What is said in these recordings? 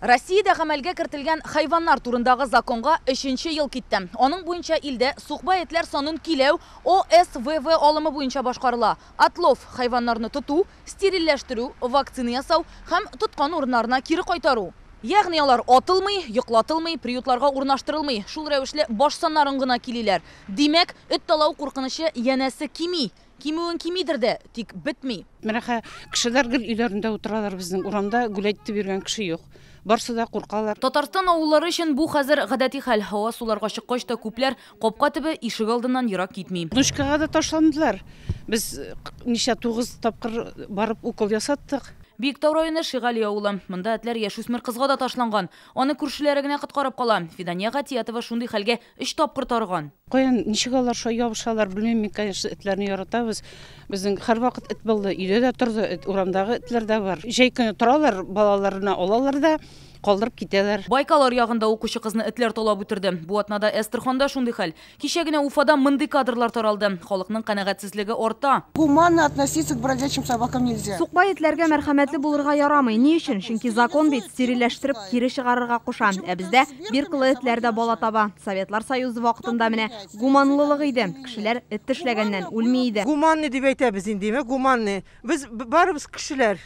Россиядә гамәлгә кертелгән хайваннар турындагы законга өченче ел китте. Аның буенча илдә сукбай этләр санын киләү ОСВВ алымы буенча башкарыла. Отлов хайваннарны тоту, стерильләштерү, вакцина ясау һәм тоткан урыннарына кире кайтару. Ягъни алар атылмый, йоклатылмый, приютларга урнаштырылмый. Шул рәвешле баш саннарын гына килиләр. Димәк, эт талау куркынычы янәсе кими. Кимүен кимидер дә, тик бетми. Менә кешеләр гел өйләрендә утыралар, безнең урамда гулять итеп йөргән кеше юк. Барсы да куркалар. Татарстан авыллары өчен бу хәзер гадәти хәл. Һава суларга чыккач та күпләр капка төбе, ишек алдыннан ерак китми. Внучкага да ташландылар. Без ничә 9 тапкыр барып укол ясаттык. Биектау районы Шигали авылы. Монда этләр яшүсмер кызга да ташланган. Аны күршеләре генә коткарып кала. Фидания Гатиятова шундый хәлгә 3 тапкыр тарыган. Каян ничек алар шулай ябышалар, белмим, мин, конечно, этләрне яратабыз. Безнең һәрвакыт эт булды, өйдә дә торды, эт, урамдагы этләр дә бар. Җәй көне торалар, балаларына алалар да, калдырып китәләр. Байкал аръягында укучы кызны этләр талап үтерде. Бу атнада Әстерханда шундый хәл. Кичә генә Уфада мондый кадрлар таралды. Халыкның канәгатьсезлеге арта. Гуманно относиться к бродячим собакам нельзя. Сукбай этләргә мәрхәмәтле булырга ярамый. Ни өчен? Чөнки закон бит стерильләштереп кире чыгарырга куша. Ә бездә биркылы этләр дә бала таба. Советлар Союзы вакытында менә гуманлылык иде. Кешеләр эт тешләгәннән үлми иде. Гуманный дип әйтәбез инде, димәк, гуманный. Без барыбыз кешеләр.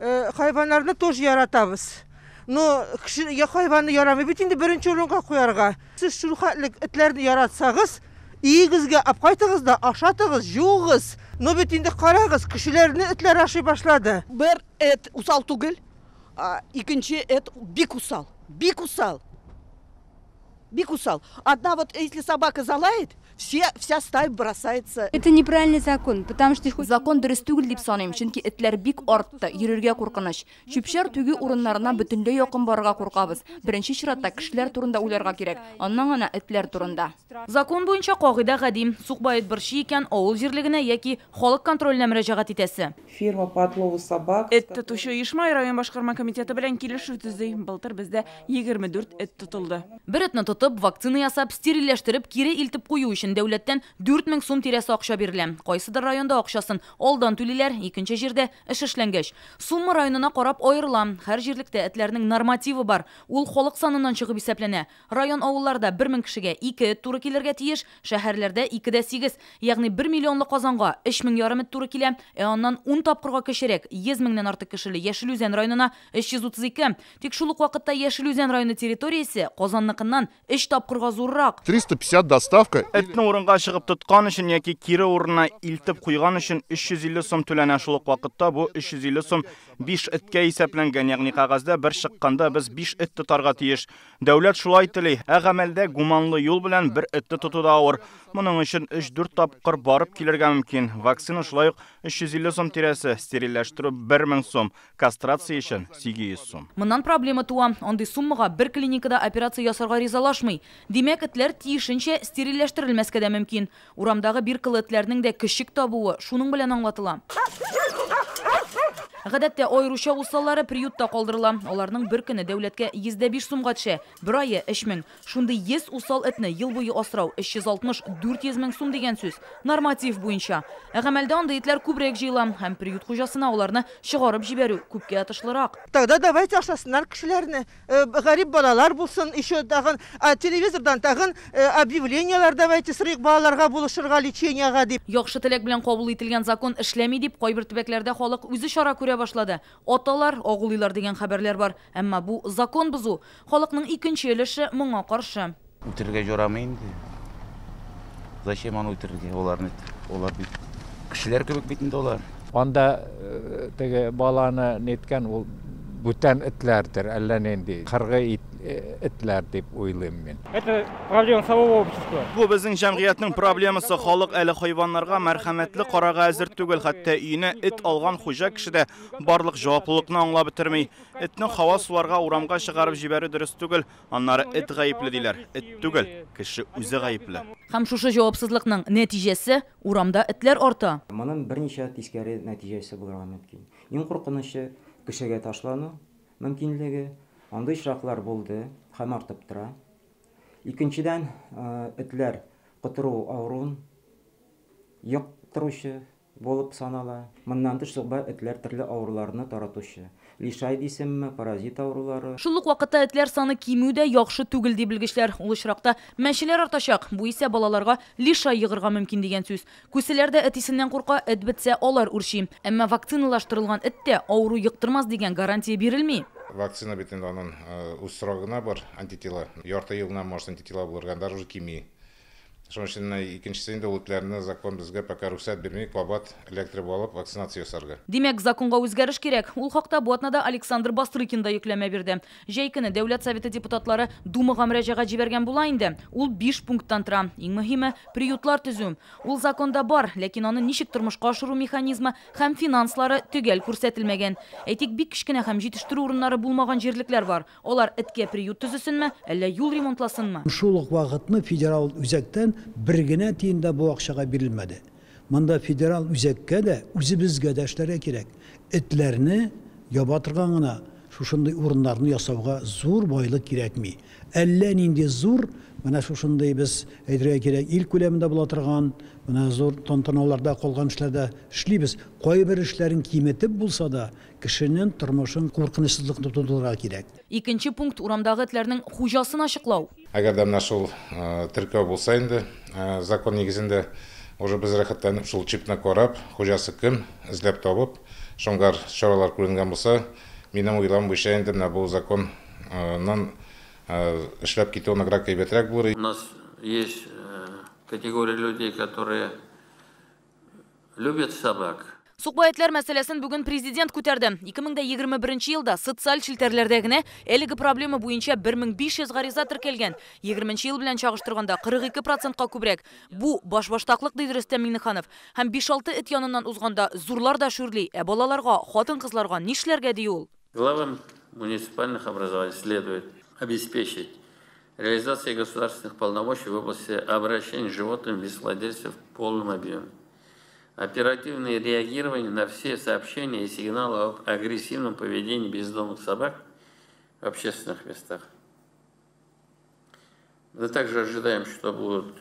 Хайваннарны тоже яратабыз. Но кеше я хайванны ярамый бит инде беренче урынга куярга. Сез шул хәтле этләрне яратсагыз, өегезгә алып кайтыгыз да ашатыгыз, жуыгыз. Но бит инде карагыз, кешеләрне этләр ашый башлады. Бер эт усал түгел, икенче эт бик усал, бик усал. Бик усал. Одна вот, если собака залает, вся стая бросается. Это неправильный закон, потому что их Закон дөрес түгел дип саныйм, чөнки этләр бик артты, йөрергә куркыныч. Чүп-чар түгү урыннарына бөтенләй якын барырга куркабыз. Беренче чиратта кешеләр турында уйларга кирәк, аннан гына этләр турында. Закон буенча кагыйдә гади. Сукбай эт борчый икән, авыл җирлегенә яки халык контроленә мөрәҗәгать итәсе. Фирма по отлову собак. Эт тотучы оешма район башкарма комитеты белән килешү төзи. Былтыр бездә 24 эт тотылды. Бер этне тотып, вакцина ясап, стерильләштереп, кире илтеп кую өчен дәүләттән 4000 сум тирәсе акча бирелә. Кайсыдыр районда акчасын алдан түлиләр, икенче җирдә эш эшләнгәч. Сумма районына карап аерыла. Һәр җирлектә этләрнең нормативы бар. Ул халык саныннан чыгып исәпләнә. Район авылларда 1000 кешегә 2 эт туры килергә тиеш, шәһәрләрдә 2,8, ягъни 1 миллионлы Казанга 3500 эт туры килә, ә аннан 10 тапкырга кечерәк, 100 меңнән артык кешеле Яшел Үзән районына 332. Тик шул ук вакытта Яшел Үзән районы территориясе Казанныкыннан 3 тапкырга зуррак. 350 доставка. Этне урынга чыгып тоткан өчен яки кире урынына илтеп куйган өчен 350 сум түләнә. Шул ук вакытта бу 350 сум 5 эткә исәпләнгән, ягъни кәгазьдә бер чыкканда без 5 эт тотарга тиеш. Дәүләт шулай тели. Ә гамәлдә гуманлы юл белән бер этне тоту да авыр. Моның өчен 3-4 тапкыр барып килергә мөмкин. Вакцина шулай ук 350 сум тирәсе, стерильләштерү 1000 сум, кастрация өчен 800 сум. Моннан проблема туа. Андый суммага бер клиникада операция ясарга ризалашмый. Димәк, этләр тиешенчә стерильләштерелмәскә дә мөмкин. Урамдагы биркылы этләрнең дә көчек табуы шуның белән аңлатыла. Гадәттә аеруча усаллары приютта калдырыла. Аларның бер көне дәүләткә 105 сумга төшә, бер ае 3000. Шундый 100 усал этне ел буе асрау 360-400 мең сум дигән сүз. Норматив буенча. Ә гамәлдә андый этләр күбрәк җыела һәм приют хуҗасына аларны чыгарып җибәрү күпкә отышлырак. Тогда давайте ашасыннар кешеләрне. Гарип балалар булсын, еще тагын, телевизордан тагын, объявлениелар давайте сорыйк балаларга булышырга, лечениега дип. Яхшы теләк белән кабул ителгән закон эшләми дип кайбер төбәкләрдә халык үзе чара күрә башлады. Аталар, агулыйлар дигән хәбәрләр бар. Әмма бу закон бозу. Халыкның икенче өлеше моңа каршы. Үтерергә ярамый инде. Зачем аны үтерергә? Аларны, алар бит кешеләр кебек бит инде алар. Анда теге баланы ниткән ул бүтән этләрдер, әллә нинди кыргый этләр дип уйлыйм мин. Это проблема самого общества. Бу безнең җәмгыятьнең проблемасы. Халык әле хайваннарга мәрхәмәтле карарга әзер түгел, хәтта өенә эт алган хуҗа кеше дә барлык җаваплылыкны аңлап бетерми. Этне һава суларга урамга чыгарып җибәрү дөрес түгел. Аннары эт гаепле диләр. Эт түгел, кеше үзе гаепле. Һәм шушы җавапсызлыкның нәтиҗәсе урамда этләр арта. Моның берничә тискәре нәтиҗәсе булырга мөмкин. Иң куркынычы кешегә ташлану мөмкинлеге. Андый очраклар булды һәм артып тора. Икенчедән, этләр котыру авыруын йоктыручы булып санала. Моннан тыш сукбай этләр төрле авыруларны таратучы. Лишай дисемме, паразит авырулары. Шул ук вакытта этләр саны кимү дә яхшы түгел, ди белгечләр. Ул очракта мәчеләр артачак. Бу исә балаларга лишай йыгырга мөмкин дигән сүз. Күселәр дә эт исеннән курка, эт бетсә алар үрчи. Әмма вакциналаштырылган эт тә авыру йоктырмас дигән гарантия бирелми. Вакцина бит инде аның үз срогына бар, антитела. Ярты елына может антитела булырга, даже уже кими. Шуның өчен икенчесе инде ул этләрне закон безгә пока рөхсәт бирми, кабат эләктереп алып вакцинация ясарга. Димәк, законга үзгәреш кирәк. Ул хакта бу атнада Александр Бастрыкин да йөкләмә бирде. Җәй көне Дәүләт Советы депутатлары Думага мөрәҗәгать җибәргән була инде. Ул 5 пункттан тора. Иң мөһиме приютлар төзү. Ул законда бар, ләкин аны ничек тормышка ашыру механизмы һәм финанслары төгәл күрсәтелмәгән. Әйтик, бик кечкенә һәм җитештерү урыннары булмаган җирлекләр бар. Алар эткә приют төзесенме, әллә юл ремонтласынмы? Шул ук вакытны федераль үзәктән бер генә тиен дә бу акчага бирелмәде. Монда федераль үзәккә дә, үзебезгә дә эшләргә кирәк. Этләрне яба торган гына шушындый урыннарны ясауга зур байлык кирәкми. Әллә нинди зур, менә шушындый без әйтергә кирәк, ил күләмендә була торган, менә зур тантаналарда калган эшләрдә эшлибез. Кайбер эшләрен киметеп булса да, кешенең тормышын куркынычсызлыкны тудырырга кирәк. Икенче пункт урамдагы этләрнең хуҗасын ачыклау. Әгәр дә менә шул теркәү булса инде, закон нигезендә уже без рәхәтләнеп шул чипны карап, хуҗасы кем, эзләп табып, шуңар чаралар күренгән булса, минем уйлавым буенча инде менә бу законнан эшләп китү ныграк әйбәтрәк булыр. У нас есть категория людей, которые любят собак. Сукбай этләр мәсьәләсен бүген президент күтәрде. 2021 елда социаль челтәрләрдә генә әлеге проблема буенча 1500 гариза теркәлгән. 20 ел белән чагыштырганда 42%ка күбрәк. Бу башбаштаклык, диде Рөстәм Миңнеханов. Һәм 5-6 эт яныннан узганда зурлар да шүрли, ә балаларга, хатын-кызларга нишләргә ди ул? Главам муниципальных образований следует обеспечить реализацию государственных полномочий в области обращения с животными без владельцев в полном объеме. Оперативное реагирование на все сообщения и сигналы об агрессивном поведении бездомных собак в общественных местах. Мы также ожидаем, что будут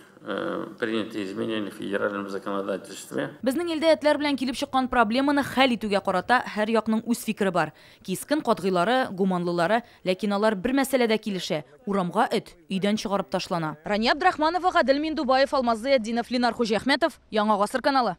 приняты изменения в федеральном законодательстве. Безнең илдә этләр белән килеп чыккан проблеманы хәл итүгә карата һәр якның үз фикере бар. Кискен катгыйлары, гуманлылары, ләкин алар бер мәсьәләдә килешә. Урамга эт өйдән чыгарып ташлана. Рания Абдрахманова, Гадел Миндубаев, Алмаз Зыятдинов, Ленар Хуҗиәхмәтов, Яңа Гасыр каналы.